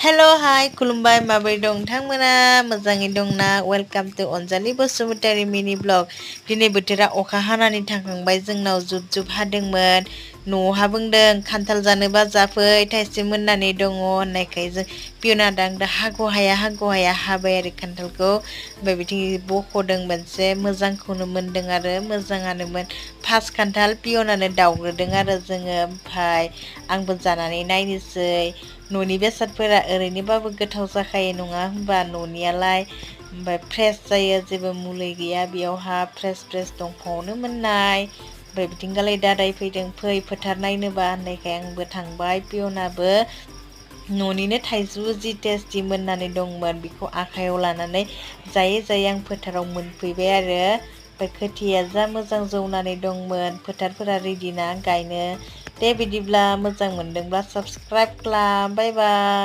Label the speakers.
Speaker 1: हेल' हाय खुलुमबाय माबोरै दं नोंथांमोना मोजाङै दंना वेलकाम टु अनजालि बसुमतारी मिनि ब्लग दिनै बोथोरा अखा हानानै थांखांबाय जोंनाव जुब जुब हादोंमोन न'आवहा बुंदों खान्थाल जानोबा जाफै थाइसे मोननानै दङ होननायखाय जों पियना दांदो हाग' हाया हाबाय आरो खान्थालखौ ओमफ्राय बिथिं बख'दों मोनसे मोजांखौनो मोनदों आरो मोजाङानोमोन फार्स्ट खान्थाल पियनानो दावग्रोदों आरो जोङो ओमफ्राय आंबो जानानै नायनोसै न'नि बेसादफोरा ओरैनोबाबो गोथाव जाखायो नङा होनबा न'नियालाय ओमफ्राय फ्रेस जायो जेबो मुलि गैया बेयावहा फ्रेस दंफाङावनो मोननाय ओमफ्राय बिथिंगालाय दादाय फैदों फै फोथार नायनोबा होननायखाय आंबो थांबाय पियनाबो न'निनो थाइजौ जि टेस्टि मोननानै दंमोन बेखौ आखाइयाव लानानै जायै आं फोथाराव मोनफैबाय आरो ओमफ्राय खोथिया जा मोजां जौनानै दंमोन फोथारफोरा रेडि ना गायनो दे बिदिब्ला मोजां मोनदोंब्ला साबस्क्राइब खालाम बाय बाय